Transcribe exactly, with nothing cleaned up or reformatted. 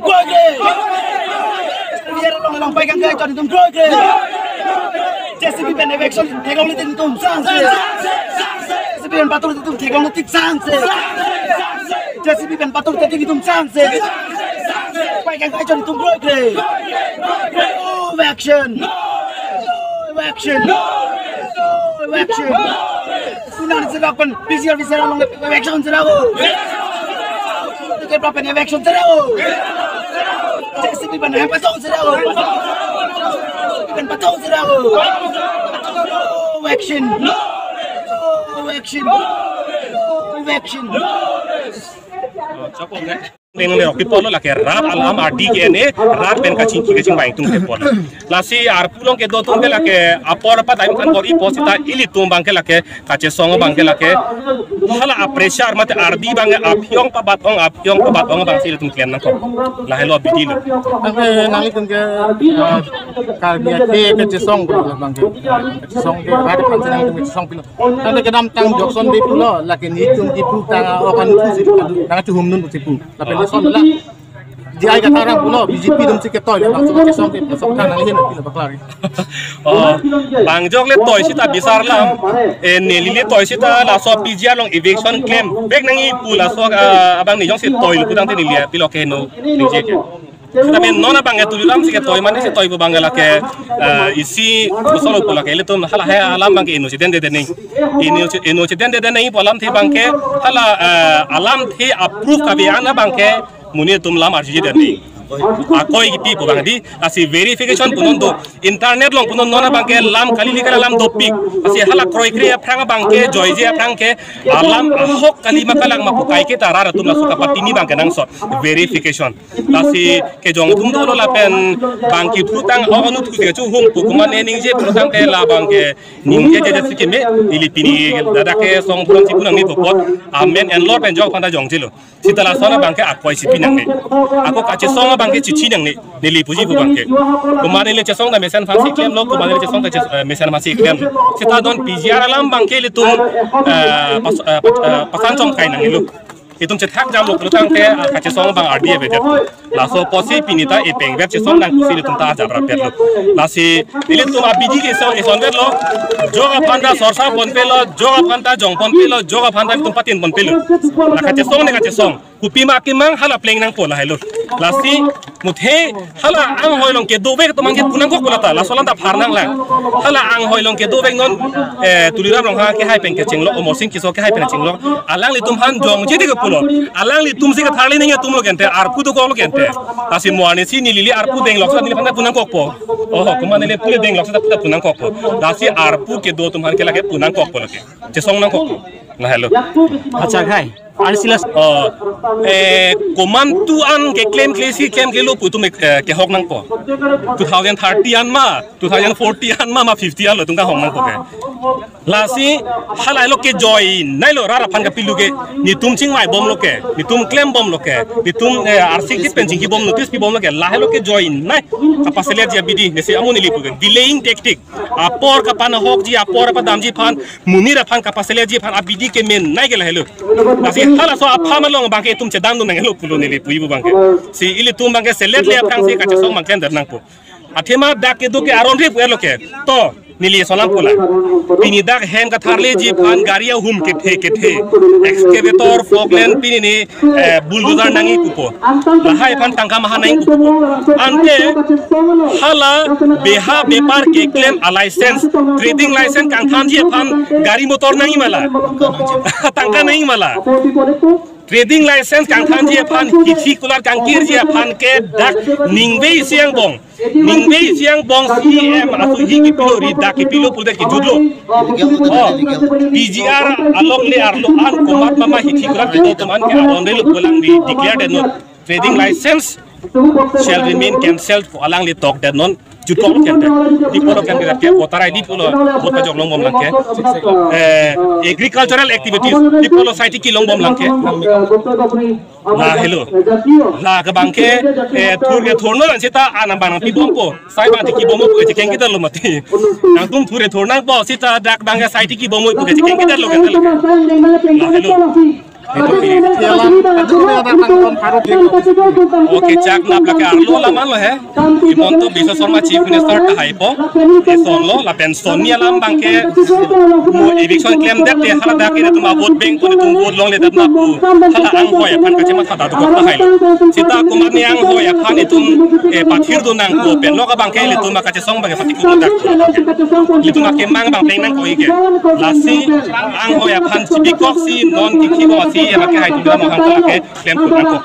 Kroikre. Biar long long pai kangkai chon itum kroikre. J C B pen eviction theklongle tik itum sangse. J C B pen patur itum theklongle tik sangse. J C B pen patur tik itum sangse. Pai kangkai chon itum kroikre. No eviction. No eviction. No eviction. Sunan sila pen P G R officer along eviction sila ho. Ke pra pen eviction sila ho. J C B pen hem patong sila ho. Pen patong sila ho. No eviction. No eviction. No eviction. Ning le rok pi pulo lake rat alam ardi ke ne rat pen kachingki kachingvai atum ke pulo. Lasi arpu along kedo atum ke lake apor apa time kan kori po seta ilitum abang ke lake kachesong abang ke lake hala a pressure mate ardi abang ke aphiong pabat ong aphiong pabat ong abang si ilitum klem nangkok. Lahelo abidi lo. Tangte nanglitum ke, eh, Karbi ake kachesong abang ke. Kachesong ke rat aphan si nangtum kachesong pilo. Tangte kedamtang jokson de pulo, lake netum kipu tang akan tu si nang chuhum nun si pu. Lapen lason la. J I Kathar abang pulo, B J P atum si ketoi, langsung kachesong ke, langsung tang nanghin, pilo baklar. Oh, bang jok le toi sita bisar lam, eh, neli le toi sita laso P G R along eviction klem vek nangji pu laso, ah, abang ni jongsi toi lo pu tangte neli pilo keheno, ningje ke. Sita men non abang ke Tuliram si ketoi mane si toi pu abang ke lake, eh, isi kusolo pu lake ilitum hala he alam abang ke inocent dede nangji. Inocent, inocent dede nangji pu alamthe abang ke hala, eh, alamthe approve kave-an abang ke monit atum lam arjuje dede nangji. Akoi kipi pu abang di, lasi verification punon do. Internet along punon non abang ke lam kali li kali alam dopik. Lasi hala kroikre aphrang abang ke, joije aphrang ke, alam ahok kali ma kalang ma pu kaike ta rat atum laso kapatini abang ke nangsot. Verification. Lasi kejong atum dolo lapen bang kiphu tang ahok anut kusi kachehum pu komat ne ningje pu tangte la abang ke ningjeje si keme ili pini ladak kesong pulang si pulang ni popot amen en lor pen jok aphan ta jongjelo. Sita lason abang ke akoi si pi nangne. Ako kachesong abang ke chichi nangne. Neli puji pu abang ke. Komat neli chesong ta mesen aphan si klemlo, komat neli chesong ta ches-, eh, mesen aphan si klemlo. Sita don P G R alam abang ke ilitum, eh, pas-, eh, pas-, eh, pasan chom kai nanglo. Itum chethak jamlo pu tangte, ah, kachesong abang ardi avedet. Laso apotsi pini ta epeng vet chesong nang pusi ilitum ta ajap rapetlo. Lasi ilitum abidi kesong kesong vetlo. Jok aphan ta sorsa ponpelo, jok aphan ta jong ponpelo, jok aphan ta itum patin ponpelo. La kachesong ne kachesong. Kopi ma kimang hala pleng nangpo lahelo. Lasi muthe hala anghoi along kedovek atum abang ke pu nangkok pu lata, laso alam ta phar nanglang. Hala anghoi along kedovek non, eh, Tuliram Ronghang kehai pen kechenglo, Amarsing Tisso kehai pen kechenglo. Alanglitum aphan jongje de ke pulo. Alanglitum si ketharli nangji atum lo kente, arpu dokok lo kente. Lasi mo arni si neli le arpu denglok sa neliphan ta pu nangkokpo. Oho, komat neli pule denglok sa ta pu nangkokpo. Lasi arpu kedo atum aphan ke lake pu nangkokpo lake. Chesong nangkokpo. Lahelo. Acha khai. Arsi las. Oh, eh, komantu an keklem klesi klemkle lo pu itum, eh, kehok nangpo. Two thousand thirty an ma, two thousand forty an ma, ma fifty an lo itum kehok nangpo ke. Lasi halahelo kejoinei lo rat aphan kapilu ke, netum chingvai bomlo ke, netum klem bomlo ke, netum, eh, arsik pin chingki bom notice pi bomlo ke, lahelo kejoinei. Kapaseletji abidi, nesi amu neli pu ke, delaying tactic. Apor kapanahokji, apor kapadamji aphan, monit aphan kapaseletji aphan abidi kemenei ke lahelo. Lasi halaso apham along abang ke itum chedandun nanghelo pulo neli puji pu abang ke. Si ilitum abang ke seletle aphrangsi kachesong abang klem det nangpo. Athema dak kedo ke aron rip er lo ke. To, neli laso alam pu la. Pini dak hem katharleji aphan gari ahum kethe kethe. Excavator, forklift, pini ni, eh, bulldozer nangji pupo. Lahai aphan tangka maha nangji pupo. Ante hala beha bepar keklem a license, trading license kangthanji aphan gari motor nangji ma la. Tangka nangji ma la. Trading license kangthanji aphan, hithi kular kangkirji aphan ke dak ningve isi angbong. Ningve isi angbong C M aso hi kipilo ri dak kipilo pulote kejutlo. Oh, P G R along le arlo an komat mama hithi kular kedo atum an ke aron relo pu alang ri declare det non. Trading license shall remain cancelled pu alangli tokdet non. Jutok lo kente. Di pulo kente ke voter I D pulo vote pajok longbom lang ke. Eh, agricultural activities di pulo saitiki longbom lang ke. Lahelo. La ke abang ke, eh, thur ke thur non seta anam abang pibompo. Sai abang tiki bompo, eh, chekeng kita lo mati. Nangtum thur ke thur nangpo seta dak abang ke saitiki bompo, eh, chekeng kita lo kente. Lahelo. Oke, chak nap lake arlo laman lo he. Himanta Biswa Sarma Chief Minister tahaipo. Eson lo lapen sonni alam abangke mo eviction klemdet te hala dak ke netum a-vote bank pu netum vote longledet ma pu hala anghoi aphan kachematha dadu kok tahai lo. Sita komat ni anghoi aphan itum eh, pathir do nangpo pen lo abangke ilitum akachesong abangke pati komat dak. Ilitum akemang abang pleng nangkok ke. Lasi anghoi aphan chibikoksi non kikhi bom si abangke hai tum lam hang abangke klem pu nangkok.